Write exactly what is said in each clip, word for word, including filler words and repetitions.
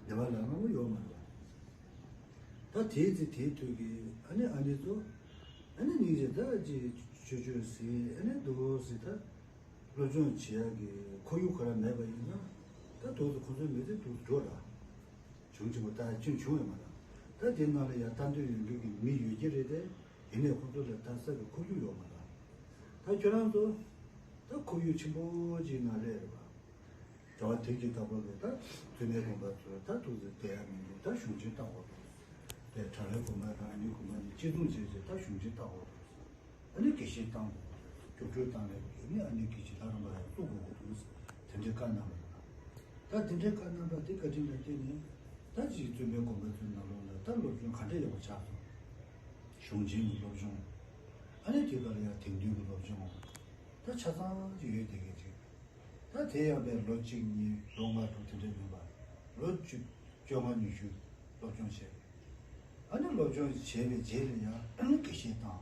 སྡེ་པ་ལ་སྔ་མོ་ཡོད་མ་རེད་པ། ད་དེའི་ཚེ་དེའི་དུས་ཀྱི་ཨ་ནི་ཨ་ནི་ཚོ་ཨ་ནི་སྙིང་རྗེ་ད་ཅི་ཆོས་ཆོས་ཟེར་ཨ་ནི་འདུག་ཟེར། ད་སློབ་སྦྱོང་བྱེད་ཡག་གི་ཁོར་ཡུག་ཁོ་རང་མེད་པ་ཡིན་ན་ད་འདུག་ཟེར། ཁོ་ཚོའི་མི་ཚེ་འདུག་འགྲོ་ར། བྱུང་ཆེན་པོ་ད་ཅུང་བྱུང་ཡོད་མ་རེད། ད་དེ་ནང་ལ་ཡང་ལྟ་འདོད་ཡོད་འདོད་ཀྱི་མི་ཡོད་ཀྱི་རེད་དེ། ཡིན་ནའི་ཁོ་ཚོ་ལ་ལྟ་ས་གི་ཁོར་ཡུག་ཡོད་མ་རེད། ད་ཁྱོད་རང་ཚོ་ད་ཁོར་ཡུག་ཆེན་པོ་ཅིག་ནང་སླེབས་རེད་པ། གྲྭ་པ་དེ་གྱི་བདག་པོ་གི་ད་བཙུན་མའི་དགོན་པ་ཚོ་ད་འདུག་ཟེར་བསྡད་ཡ་མི་འདུག་ད་གཞུང་ཆེན་བཏང་དགོས་འདུག་དེ་གྲྭ་པའི་དགོན་པ་དང་ཨ་ནི་དགོན་པ་ནི་གཅིག་མཚུངས་བྱས་བྱས་ད་གཞུང་ཆེན་བཏང་དགོས་འདུག་ཨ་ནི་དགེ་བཤེས་བཏང་དགོས་འདུག་རྒྱུགས་སྤྲོད་བཏང་ནས་ཨ་ནི་ཨ་ནི་དགེ་བཤེས་ལྷ་རམས་པ་ཡང་བཙུགས་དགོས་འདུག་དེ་འདྲའི་བཀའ་གནང་བ་རེད། ད་དེ་འདྲའི་བཀའ་གནང་བ་དེ་བཀའ་དྲིན་ལ་བརྟེན་ནས་ད་ཅིག་བཙུན་མའི་དགོན་པ་ཚོའི་ནང་ལོགས་ལ་ད་སློབ་སྦྱོང་ག་འདྲ་ཡག་པོ་ཆགས་སོང་། གཞུང་ཆེན་གྱི་སློབ་སྦྱོང་། ཨ་ནི་དེ་ག་ལ་ཡང་དེང་དུས་ཀྱི་སློབ་སྦྱོང་། ད་ཆ་ཚང་ཅིག་ཡོད་བསྡད་མཁན་ཅིག་ད་དེ་ཡང་པའི་ལོ་གཅིག་གཉིས་ལོ་ལྔ་དྲུག་དེ་འདྲའི་མིན་པར་ལོ་བཅུ་བཅོ་ལྔ་ཉི་ཤུ་སློབ་སྦྱོང་བྱས། ཨ་ནི་སློབ་སྦྱོང་བྱས་པའི་རྗེས་ལ་ཡང་ཨ་ནི་དགེ་བཤེས་བཏང་།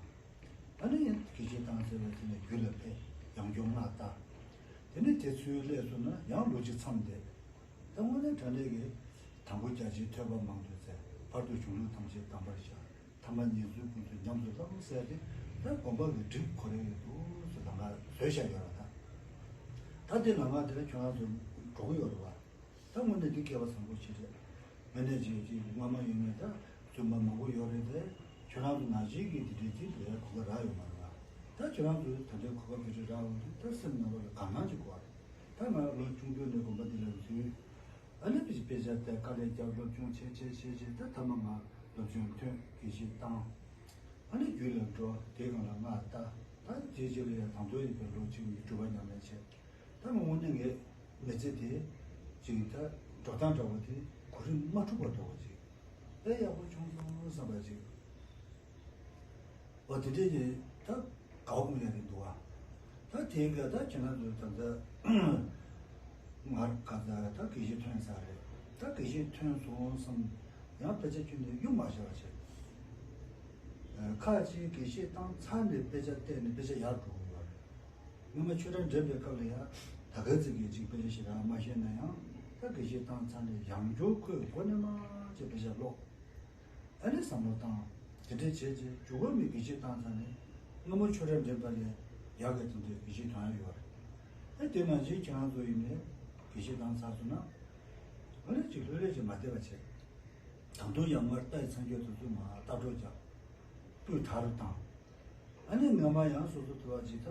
ཨ་ནི་ཡང་དགེ་བཤེས་བཏང་ཚར་བའི་ཚེ་ནས་རྒྱུད་ལ་ཕེབས། ཡང་སྐྱར་སྔགས་བཏགས། དེ་ནས་དེ་ཚུར་སླེབས་སོང་ན་ཡང་ལོ་གཅིག་མཚམས་བསྡད། ད་དངོས་གནས་དྲང་གནས་ཀྱི། དང་པོ་རྒྱ་ཆེའི་ཐོས་པ་མང་དུ་བཙལ། བར་དུ་གཞུང་ལུགས་ཐམས་ཅད་གདམས་པར་ཤར། ཐ་མ་ཉེར་འཚོའི་ཀུན་ཏུ་ཉམས་སུ་བླངས་ཟེར་ཏེ། ད་དགོན་པ་གི་སྒྲིག་ཁོ་རའི་ཡོད་དུ་སུ་ལམ་ཁ་བཟོས་བཞག་ཡོད་ར། ད་ད་དེ་ལམ་ཁ་དེ་ལ་ཁྱོད་རང་ཚོ་འགྲོ་གི་ཡོད་རེད་བ། ད་དངོས་གནས་འདི་སྐལ་བ་བཟང་པོ་ཞིག་རེད། དངོས་གནས་ཅིག་ཅིག་སྔ་མ་ཡོད་མེད་ད་བཙུན་མ་མང་པོ་ཡོད་རེད་དེ། ཁྱོད་རང་ཚོ་ནང་བཞིན་གྱི་འདི་འདྲའི་དེ་འགྲོ་ཡ་གོ་སྐབས་རག་ཡོད་མ་རེད་བ། ད་ཁྱོད་རང་ཚོ་ད་ལྟའི་གོ་སྐབས་དེ་འདྲ་རག་ཡོང་དུས་ད་སེམས་ནང་ལོགས་ལ་དགའ་སྣང་ཅིག་དགོས་རེད། ད་ང་ལོ་ཆུང་དུས་ནས་དགོན་པ་འདི་ལ་འཛུལ། ཨ་ནི་དཔེ་ཆ་དཔེ་ཆ་དེ་དཀའ་ལས་རྒྱབ་སློབ་སྦྱོང་བྱས་བྱས་བྱས་བྱས་ད་ཐ་མ་ང་སློབ་སྦྱོང་ཐོན་དགེ་བཤེས་བཏང་། ཨ་ནི་རྒྱུད་ལ་འགྲོ་དེའི་སྒང་ལ་སྔགས་བཏགས། ད་དེའི་རྗེས་ལ་ཡང་དང་ཐོག་ཡིན་པའི་ལོ་གཅིག་གཉིས་སྒྲུབ་པ་ཉམས་ལེན་བྱས། ད་ང་དངོས་གནས་ངའི་མི་ཚེ་དེ་ཅིག་ད་འགྲོ་སྟངས་འདྲ་བོ་དེ་གོ་རིམ་མ་འཁྲུགས་པ་འདྲ་བོ་ཅིག་དཔེ་ཡག་པོ་བྱུང་སོང་བསམ་པ་ཅིག་འོ་དེ་འདྲས་ཀྱི་ད་དགའ་བོ་ཡ་རེད་འདུག་ཨ། ད་དེའི་ག་ད་ཁྱེད་རང་ཚོ་ད་ལྟ་ངར་ག་ད་ད་དགེ་བཤེས་ཐོན་ས་རེད། ད་དགེ་བཤེས་ཐོན་སོང་བསམ། ཡང་དཔེ་ཆ་ཁྱོན་ནས་གཡུག་མ་བཞག་པ་བྱས། ཁ་ཅིག་དགེ་བཤེས་བཏང་ཚར་ནས་དཔེ་ཆ་བལྟས་ནས་དཔེ་ཆ་ཡར་འགྲོ་གི་ཡོད་རེད། སྔོན་མ་ཆོས་གྲྭ་འགྲིམ་པའི་སྐབས་ལ་ཡང་ད་ག་ཚོད་ཀྱི་ཅིག་དཔེ་ཆ་ཞེ་དྲག་མ་ཤེས་ན་ཡང་ད་དགེ་བཤེས་བཏང་ཚར་ནས་ཡང་བསྐྱར་ཁོས་མགོ་ནས་མར་ཅིག་དཔེ་ཆ་ཀློག་ཨ་ནི་བསམ་བློ་བཏང་། དེ་འདྲས་བྱས་རྗེས་མཇུག་ག་མི་དགེ་བཤེས་བཏང་ཚར་ནས་སྔ་མོ་ཆོས་གྲྭ་འགྲིམ་པ་ལས་ཡག་གི་དེ་འདྲས་དགེ་བཤེས་ཐོན་ཡ་ཡོད་རེད། ཨ་དེ་ནང་བཞིན་ཁྱེད་རང་ཚོ་ཡིན་ནའི་དགེ་བཤེས་བཏང་ཚར་སོང་ན་ཨ་ནི་ཅིག་ལྷོད་ལྷོད་ཅིག་མ་བསྡད་པ་བྱས། ད་དུང་ཡང་མར་ལྟ་ཡི་ཚང་ཁྱོད་དེ་ཚོ་མ་ལྟ་གྲོགས་ཀྱང་སྤུས་དག་རུ་བཏང་། ཨ་ནི་སྔ་མ་ཡང་སོ་སོ་དུ་བ་ཅིག་ད་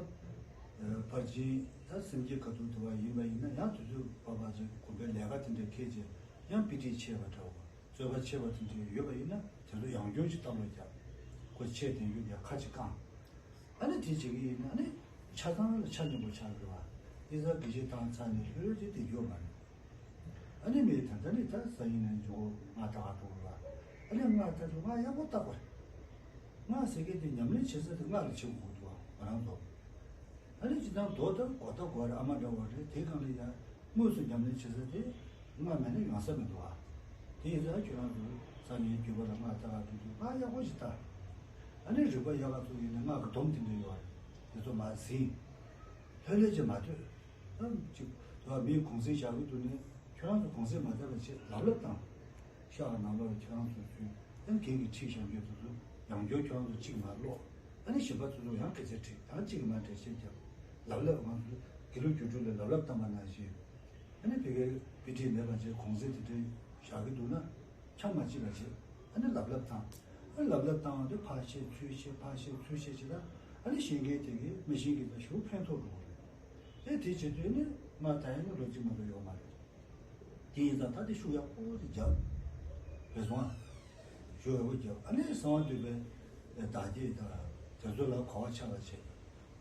ཕར་ཕྱིན་ད་སེམས་བསྐྱེད་ཁ་ཐུག་དུ་བ་ཡིན་པ་ཡིན་ན་ཡང་དུས་ཚོད་བབ་པ་ཅིག་དགོན་པའི་ལས་ཀ་དེ་འདྲ་འཁེལ་རྗེས་ཡང་དཔེ་ཁྲིད་ཆད་པ་འདྲ་བོ། རྩོད་པ་ཆེ་བ་དེ་འདྲ་ཡོད་པ་ཡིན་ན་དེ་ཚོ་ཡང་བསྐྱར་ཅིག་བཏང་ལོ་རྒྱག་ཁོ་ཆེ་དེ་ཡོད་ཀྱང་ཁ་ཅིག་བསྐང་། ཨ་ནི་དེ་བྱེད་ཀྱི་ཡིན་ན་ཨ་ནི་ཆ་ཚང་ལ་ཆ་སྙོམས་པོ་ཆགས་དགོས་པ། ཨི་ཟ་དགེ་བཤེས་བཏང་ཚར་ནས་ལྷོད་ལྷོད་ཅིག་བསྡད་རྒྱུ་མ་རེད། ཨ་ནི་མི་ད་ལྟ་ནི་ད་ས་ཡིན་ན་འཇོག་ང་ད་ག་འགྲོ་ལ། ཨ་ནི་ང་ད་དུ་ང་ཡག་པོ་བཏགས་པ་རེད། ང་ཟེར་མཁན་དེ་ཉམས་ལེན་བྱེད་ས་དེ་ང་ལ་བྱེད་དགོས་འདུག་ང་རང་ཚོ། ཨ་ནི་སྤྱིར་བཏང་མདོ་ལྟར་གོ་ད་གོ་རེད། ཨ་མ་འདྲ་བ་རེད། དེའི་སྒང་ལ་ཡང་དངོས་སུ་ཉམས་ལེན་བྱེད་ས་དེ་སྔ་མེད་ན་ཡོང་ས་མི་འདུག་ཨ། དེ་ཡིན་ཙང་ཁྱོད་རང་ཚོ་སང་ཉིན་རྒྱུད་པ་ལ་སྔགས་བཏགས་ག་འགྲོ་དུས་སྔགས་ཡག་པོ་ཞིག་བཏགས། ཨ་ནི་རིག་པ་ཡག་ག་ཚོ་ཡིན་ན་སྔགས་ཀྱི་སྡོམ་དེ་འདྲ་ཡོད་རེད། དེ་ཚོ་མར་ཟིན། ལྷོད་ལྷོད་ཅིག་མ་སྡོད། ཨ་ཅིག་དེ་བ་མིའི་གུང་སེང་བཞག་གི་འདུག་ནས་ཁྱོད་རང་ཚོ་གུང་སེང་མ་བཏབ་པ་བྱེད་ལབ་ལབ་བཏང་། ཤག་ནང་ལོགས་ལ་ཁྱེད་རང་ཚོ་ཚུན་ཨ་ནི་རྒན་གྱིས་ཁྲིད་བཞག་རྒྱུ་དེ་ཚོ་ཡང་བསྐྱར་ཁྱེད་རང་ཚོ་གཅིག་མ་ཀློག་ཨ་ནི་གཞན་པ་ཚོ་ཚོ་ཡང་སྐད་ཆ་དྲིས་ཡང་གཅིག་མ་འགྲེལ་བཤད་རྒྱབ། ལབ་ལབ་ང་ཚོ་དགེ་ལུགས་སྒྱུ་འཕྲུལ་ལ་ལབ་ལབ་བཏང་བ་ནང་བཞིན། ཨ་ནི་བོད་སྐད་དཔེ་ཁྲིད་མེད་པ་བྱས་གུང་སེང་དེ་འདྲའི་བཞག་གི་འདུག་ན་ཆང་མ་བཅད་པ་བྱས་ཨ་ནི་ལབ་ལབ་བཏང་། ཨ་ནི་ལབ་ལབ་བཏང་བ་དེ་ཕར་བཤད་ཚུར་བཤད་ཕར་བཤད་ཚུར་བཤད་བྱས་ད་ཨ་ནི་ཤེས་མཁན་དེ་གིས་མི་ཤེས་མཁན་ལ་ཞེ་པོ་ཕན་ཐོགས་འགྲོ་གི་རེད། ཨེ་དེ་བྱེད་དུས་ནི་ང་ད་ཡང་ནི་ལོ་གཅིག་མ་གཏོགས་ཡོད་མ་རེད། དེ་ཡིན་ཙང་ད་དེ་ཤུགས་ཡག་པོ་དེ་རྒྱབ། རེད་སོང་ཨ། ཤུགས་ཡག་པོ་རྒྱབ་ཨ་ནི་གསང་བ་འདུས་པའི་བདག་བསྐྱེད་དང་དེ་ཚོ་ལ་གོ་བ་ཆགས་པ་བྱེད།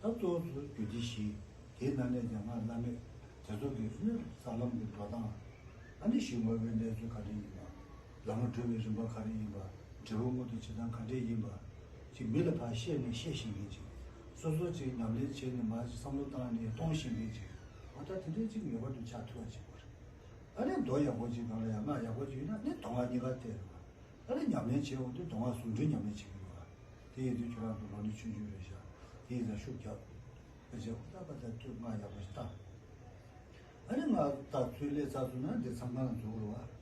ད་གཙོ་བོ་རྒྱུད་སྡེ་བཞི། དེའི་ནང་ནས་ཀྱང་སྔགས་བླ་མེད་དེ་ཚོ་གི་ནི་ས་ལམ་གྱི་འགྲོ་སྟངས། ཨ་ནི་ཞི་མོལ་བའི་གནས་ཚུལ་ག་རེ་ཡིན་པ། ལམ་སྒྲོན་པའི་རིམ་པ་ག་རེ་ཡིན་པ། འབྲས་བུ་མངོན་དུ་བྱེད་སྟངས་ག་འདྲས་ཡིན་པ། ཅིག་མི་ལ་ཕར་བཤད་ནས་བཤད་ཤེས་མཁན་ཅིག་སོ་སོ་ཅིག་ཉམས་ལེན་བྱས་ནས་མར་ཅིག་བསམ་བློ་བཏང་ནས་གཏོང་ཤེས་མཁན་ཅིག་འོ་ད་དེ་འདྲས་ཅིག་ངེས་པར་དུ་ཆགས་ཐུབ་པ་བྱེད་དགོས་རེད། ཨ་ནི་མདོ་ཡག་པོ་ཅིག་སྒང་ལ་ཡང་སྔགས་ཡག་པོ་ཅིག་ཡོད་ན་ནི་མདོ་སྔགས་གཉིས་ཀ་བལྟས་རེད་པ། ཨ་ནི་ཉམས་ལེན་བྱེད་འོང་དུས་མདོ་སྔགས་ཟུང་འབྲེལ་ཉམས་ལེན་བྱེད་ཀྱི་ཡོད་རེད་པ། དེ་ཡིན་དུས་ཁྱོད་རང་ཚོ་ལོ་ནི་ཆུང་ཆུང་རེད་ཤག་དེ་ཡིན་ཙང་ཤུགས་རྒྱབ། ཕལ་ཆེར་ཧུར་ཐག་པ་དང་ཐུགས་སྔགས་ཡག་པོ་ཞིག་བཏང་། ཨ་ནི་སྔགས་བཏགས་ཚུར་སླེབས་ཚར་སོང་ན་འདི་མཚམས་ཁང་ལ་འཛུལ་དགོས་རེད་པ།